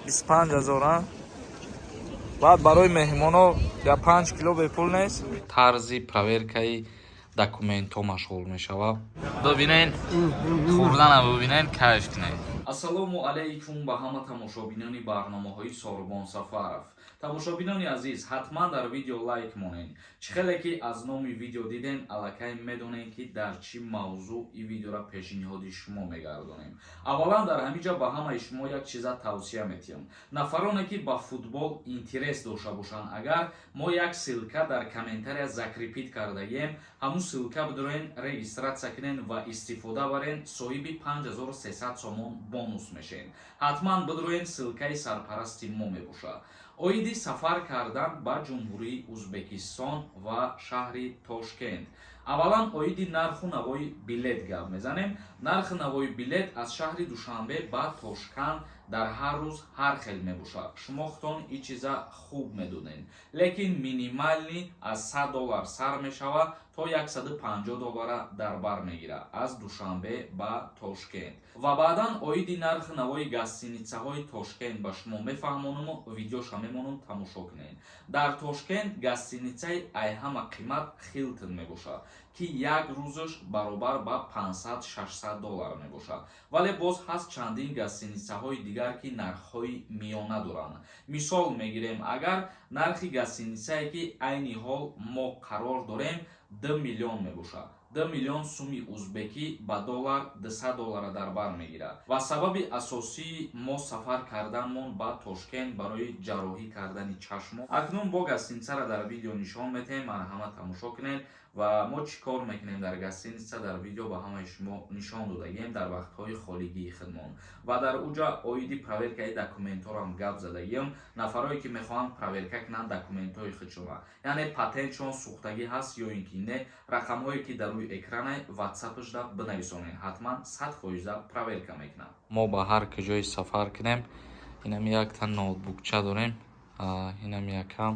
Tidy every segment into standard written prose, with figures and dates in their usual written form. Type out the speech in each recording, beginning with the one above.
25 000, а? Баъд барои меҳмоно я 5 кило бепул нест. Тарзи проверкаи документҳо машғул мешавад. Бибинен, хӯрдана бибинен, кайф кунед. Ассалому алайкум ба ҳама тамошобинони барномаҳои Сорбон Сафаров. Тамошобинони азиз, ҳатман дар видео лайк монед. Чӣ хеле ки аз номи видео дидем, аллакай медонем, ки дар чӣ мавзӯъ ин видеора пешниҳоди шумо мегардонем. Аввалан, дар ҳамин ҷо ба ҳамаи шумо як чиза тавсия метиҳам. Нафароне ки ба футбол интерес дошта бошанд, агар мо як ссылка дар комментария закрепить кардагием, ҳамун ссылка бидорен, регистрация кунен ва истифода барен, соҳиби 5300 сомон бонус мешен. Ҳатман бидроен, ссылкаи сарпарасти мо мебошад. Оиди сафар кардан ба Ҷумҳурии Узбекистон ва шаҳри Тошкент, аввалан оиди нарху навои билет гап мезанем. Нархи навои билет аз шаҳри Душанбе ба Тошканд дар ҳар рӯз ҳар хел мебошад. Шумо худтон ин чиза хуб медонед, лекин минимальный аз 100 доллар сар мешавад, то 150 доллара дар бар мегирад аз Душанбе ба Тошкент. Ва баъдан оиди нархи навои гостиницаҳои Тошкент ба шумо мефаҳмонаму видеоша мемонам, тамошо кунед. Дар Тошкент гостиницаи айҳама қимат «Хилтон» мебошад, ки як рӯзаш баробар ба 500-600 доллар мебошад. Вале боз ҳаст чандин гостиницаҳои дигар, ки нархҳои миёна доранд. Мисол мегирем, агар нархи гостиницае, ки айни ҳол мо қарор дорем, 2 миллион мебошад. 2 миллион суми узбекӣ ба доллар 200 доллара дар бар мегирад. Ва сабаби асосии мо сафар карданмон ба Тошкент барои ҷарроҳӣ кардани чашмо. Акнун бо гостиницаро дар видео нишон метаҳем, марҳамат, тамошо кунед. Ва мо чӣ кор мекунем дар гостиница, дар видео ба ҳамаи шумо нишон додагием дар вақтҳои холигии худмон. Ва дар уҷа оиди проверкаи документҳоам гап задагием. Нафарое ки мехоҳанд проверка кунанд документҳои худшона, яъне патентшон сӯхтагӣ ҳаст ё ин ки не, рақамҳое ки дар рӯи экране, ватсапашда бинависонед, ҳатман 100 фоиза проверка мекунанд. Мо ба ҳар куҷое сафар кунем, инами якта ноутбукча дорем. Инами якам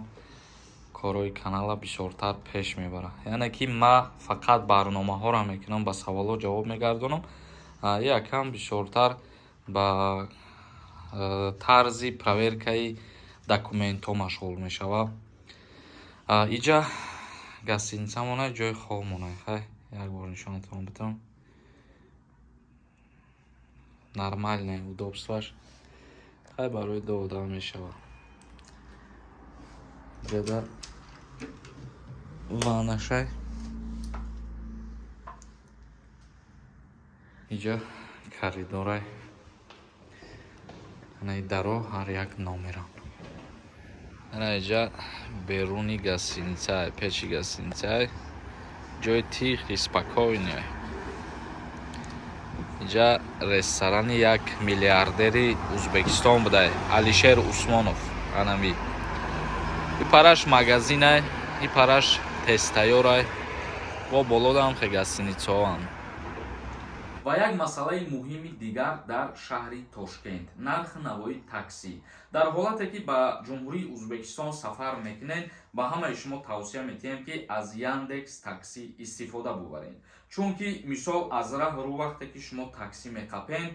корҳои канала бисёртар пеш мебарад. Яъне ки ма фақат барномаҳоро мекунам, ба саволҳо ҷавоб мегардонам. Якам бисёртар ба тарзи проверкаи документҳо машғул мешавад. Иҷа гостиницамона, ҷои хобмона. Хай, як бор нишонатон бидам. Нормальное удобствоаш, хай, барои ду одам мешавад. Иҷада ваннашай, иҷа коридорай, анаи даро ҳар як номерам. Ана иҷа беруни гостиницае, пеши гостиницае, ҷои тихий, спокойный. Иҷа ресторани як миллиардери Узбекистон будай, Алишер Усмонов. Анами и параш магазинай, и параш тезтайёрай, бо болодам хе гостиницаҳоам. Ва як масъалаи муҳими дигар дар шаҳри Тошкент: нархи навои таксӣ. Дар ҳолате ки ба Ҷумҳурии Узбекистон сафар мекунед, ба ҳамаи шумо тавсия метиҳем, ки аз Яндекс Таксӣ истифода бубаред, чунки мисол, аз раҳ рӯ вақте ки шумо таксӣ меқапен,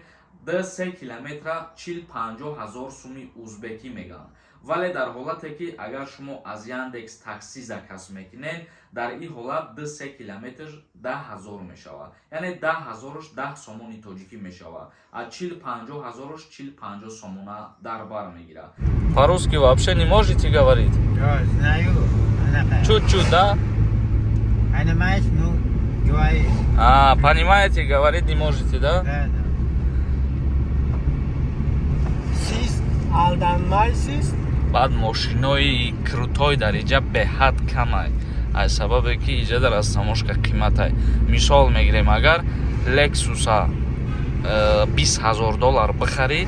2-3 километра 40-50 ҳазор суми узбекӣ мегӯянд. Вале дар ҳолате ки агар шумо аз Яндекс Таксӣ заказ мекунед, дар ин ҳолат 2-3 километр 10 000 мешавад, яъне 10 000-аш 10 сомони тоҷикӣ мешавад, аз 40-50 ҳазораш 40-50 сомона дар бар мегирад. По-русски вообще не можете говорить? Я знаю. Чуть-чуть, да? Понимаешь, ну, говори. А, понимаете, говорить не можете, да? Да. Siz aldanmaysiz. Баъд мошинои крутой дар иҷа беҳад камай, аз сабабе ки иҷа дар растаможка қиматай. Мисол мегирем, агар Лексуса 20 000 доллар бихарӣ,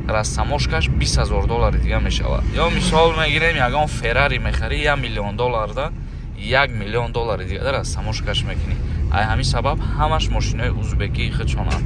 растаможкаш 20 000 доллари дига мешавад. Ё мисол мегирем, ягон Феррари мехарӣ 1 миллион долларда, 1 миллион доллари дига растаможкаш мекунӣ. Ай ҳамин сабаб ҳамаш мошинои узбекии худшонанд.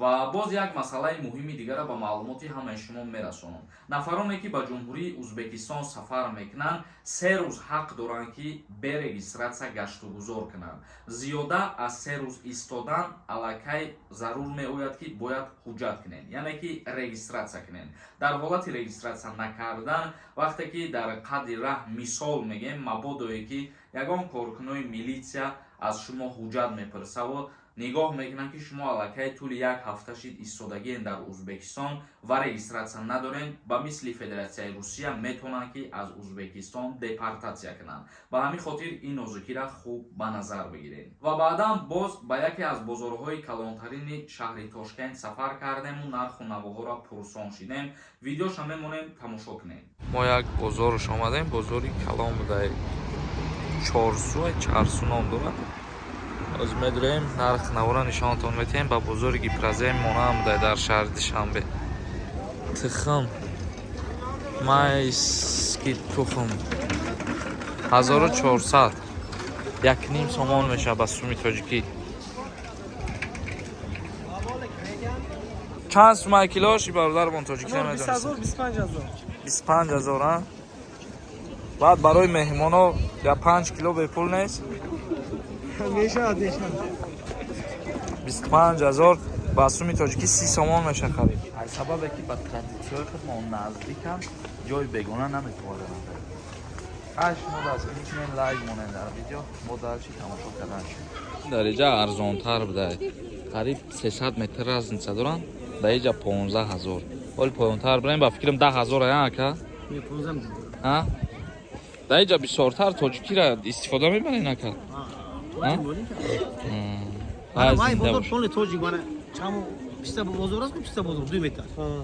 Ва боз як масъалаи муҳими дигара ба маълумоти ҳамаи шумо мерасонам. Нафароне, ки ба Ҷумҳурии Узбекистон сафар мекунанд, 3 рӯз ҳақ доранд, ки бе регистрация гаштугузор кунанд. Зиёда аз 3 рӯз истодан, аллакай зарур меояд, ки бояд ҳуҷҷат кунед, яъне ки регистрация кунед. Дар ҳолати регистрация накардан, вақте ки дар қадри раҳ, мисол мегӯем, мабодое ки ягон коркунои милитсия аз шумо ҳуҷҷат мепурсаву нигоҳ мекунанд, ки шумо аллакай тӯли як ҳафта шид истодагиен дар Узбекистон ва регистрация надорен, ба мисли Федератсияи Русия метавонанд, ки аз Узбекистон депортатсия кунанд. Ба ҳамин хотир ин нозукиро хуб ба назар бигиред. Ва баъдан боз ба яке аз бозорҳои калонтарини шаҳри Тошкент сафар кардему нарху навоҳоро пурсон шидем. Видеоша мемонем, тамошо кунем. Мо як бозорш омадем, бозори калон буда, Чорсу, Чарсу ном дорад. Ҳозир медурем, нарх навора нишонатон метиҳем. Ба бозори Гипрозем монанд буда дар шаҳри Душанбе. Тухм, майский тухм 1400, 1,5 сомон мешавад ба суми тоҷикӣ. Чанд сумай килош, бародармон тоҷикӣ намедонистем? 20 000, 25 000. 25 000, а? Баъд барои меҳмоно я 5 кило бепул нест? Мешавад, мешавад. 25 000 ба суми тоҷикӣ 30 сомон меша харид. Аз сабабе ки ба традитсияҳои худмон наздикам, ҷои бегона наметавонам. Ҳар шумо дастгирӣ кунед, лайк монед дар видео, мо дарчи тамошо кардан шуд. Дар иҷа арзонтар буда, қариб 300 метр разница доранд. Дар иҷа 15 000, ҳоли поёнтар бирем, ба фикрам 10 000 ая, ака. А дар иҷа бисёртар тоҷикиро истифода мебарен, ака? Вай бозор полный тоҷик, мана чаму писта бозор аст, писта бозор 2 метр.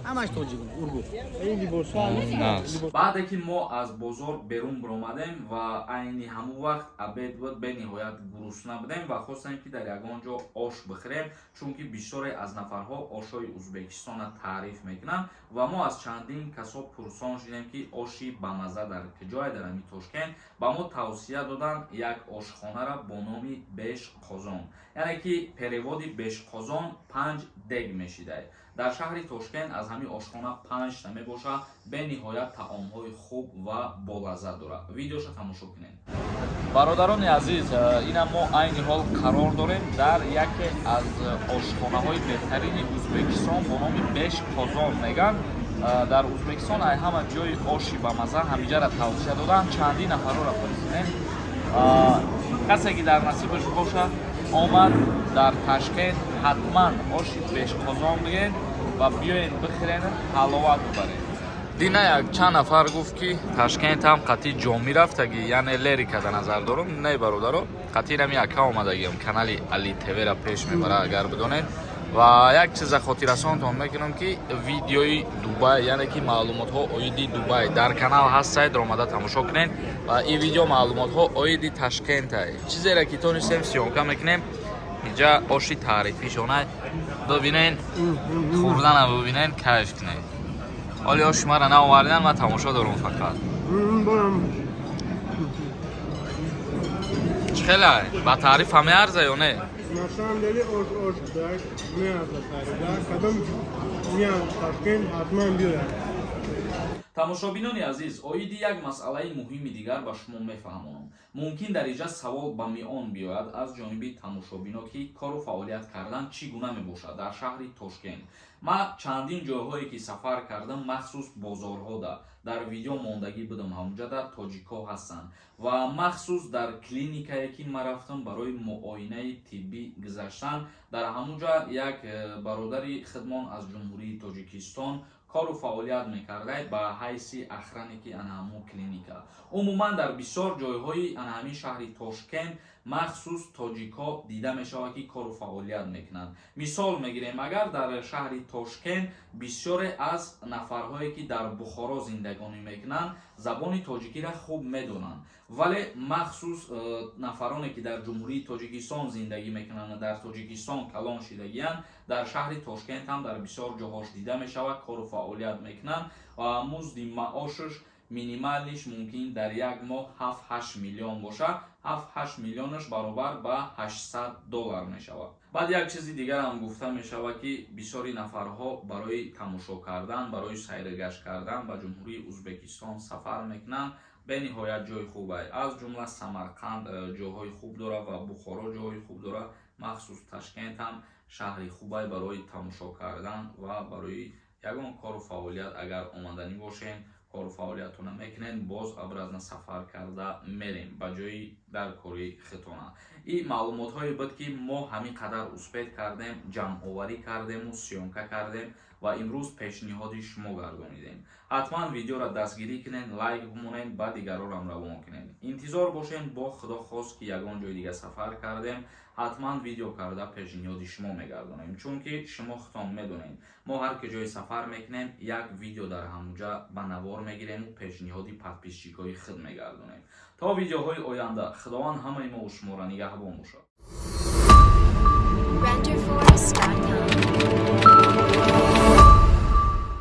Ҳамаш тоҷик, ургут. Ин либосҳо. Баъде ки мо аз бозор берун баромадем ва айни ҳамон вақт обед буд, бениҳоят гурусна будем ва хостем, ки дар ягон ҷо ош бихӯрем, чунки бисёре аз нафарҳо ошҳои Узбекистонро таъриф мекунанд. Ва мо аз чандин касо пурсон шудем, ки оши бамаза дар куҷое дар ҳамин Тошкент. Ба мо тавсия доданд як ошхонара бо номи Беш Қозон, яъне ки переводи Беш Қозон панҷ дег мешидай. Дар шаҳри Тошкент аз ҳамин ошхона панҷта мебошад. Бениҳоят таомҳои хуб ва болаззат дорад. Видеоша тамошо кунед. Бародарони азиз, ина мо айни ҳол қарор дорем дар яке аз ошхонаҳои беҳтарини Узбекистон бо номи Беш Қозон мегӯянд. Дар Узбекистон ай ҳама ҷои оши бамаза ҳамиҷара тавсия доданд. Чандин нафарро пурсидем. Касе ки дар насибаш бошад, омад дар Ташкент, ҳатман оши Бешқозон бигӯед ва биёед, бихӯред, ҳаловат бибаред. Дина як чанд нафар гуфт, ки Ташкент ҳам қатъи ҷомӣ рафтагӣ, яъне лерика дар назар дорум. Не, бародаро, қатъи нами ака омадагиам, канали Али ТВ-ра пеш мебара, агар бидонед. Ва як чиза хотиррасонтон мекунам, ки видеои Дубай, яъне ки маълумотҳо оиди Дубай дар канал ҳастед, омада тамошо кунед. Ва ин видео маълумотҳо оиди Ташкентай, чизере ки тонистем, съёмка мекунем. Инҷа оши таърифишона бибинен, хӯрдана бибинен, кайф кунед. Ҳоли оши мара наовардан, ман тамошо дорум фақат. Борам. Чӣ хелай, ба таъриф ҳам меарза ё не? На самом деле ош ош будай, меарза таъриф. Кадом миям Ташкент, ҳатман биёяд. Тамошобинони азиз, оиди як масъалаи муҳими дигар ба шумо мефаҳмонам. Мумкин дар инҷа савол ба миён биёяд аз ҷониби тамошобино, ки кору фаъолият кардан чӣ гуна мебошад дар шаҳри Тошкент. Ман чандин ҷойҳое ки сафар кардам, махсус бозорҳода дар видео мондагӣ будам, ҳамунҷада тоҷикҳо ҳастанд. Ва махсус дар клиникае ки ман рафтам барои муоинаи тиббӣ гузаштан, дар ҳамунҷа як бародари хидмон аз Ҷумҳурии Тоҷикистон кору фаъолият мекарда ба ҳайси охранники ана ҳамун клиника. Умуман дар бисёр ҷойҳои ана ҳамин шаҳри Тошкент махсус тоҷикҳо дида мешавад, ки кору фаъолият мекунанд. Мисол мегирем, агар дар шаҳри Тошкент бисёре аз нафарҳое, ки дар Бухоро зиндагонӣ мекунанд, забони тоҷикиро хуб медонанд, вале махсус нафароне, ки дар Ҷумҳурии Тоҷикистон зиндагӣ мекунанд, дар Тоҷикистон калон шидагиянд, дар шаҳри Тошкент ҳам дар бисёр ҷоҳош дида мешавад, кору фаъолият мекунанд ва музди маошаш Минимальный ш мумкин дар як моҳ 7-8 миллион бошад. 7-8 миллионаш баробар ба 800 доллар мешавад. Баъд як чизи дигарам гуфта мешавад, ки бисёри нафарҳо барои тамошо кардан, барои сайргашт кардан ба Ҷумҳурии Узбекистон сафар мекунанд. Бениҳоят ҷои хубе, аз ҷумла Самарқанд ҷойҳои хуб дорад ва Бухоро ҷойҳои хуб дорад. Махсус Ташкент ҳам шаҳри хубе барои тамошо кардан ва барои ягон кору фаъолият. Агар омаданӣ бошем, кору фаъолиятона мекунем, боз обратно сафар карда мерем ба ҷои дар кори хитона. Ин маълумотҳое буд, ки мо ҳамин қадар успеть кардем, ҷамъоварӣ кардему съёмка кардем ва имрӯз пешниҳоди шумо гардонидем. Ҳатман видеоро дастгирӣ кунед, лайк бимонед, ба дигарорам равон кунед. Интизор бошед, бо Худо хост, ки ягон ҷои дига сафар кардем, ҳатман видео карда пешниҳоди шумо мегардонем, чунки шумо худтон медонед, мо ҳар ки ҷое сафар мекунем, як видео дар ҳамуҷа ба навор мегирему пешниҳоди подписчик ҳои худ мегардонем. То видеоҳои оянда Худованд ҳамаи мо шуморо нигаҳбон бошад. Renderforest.com.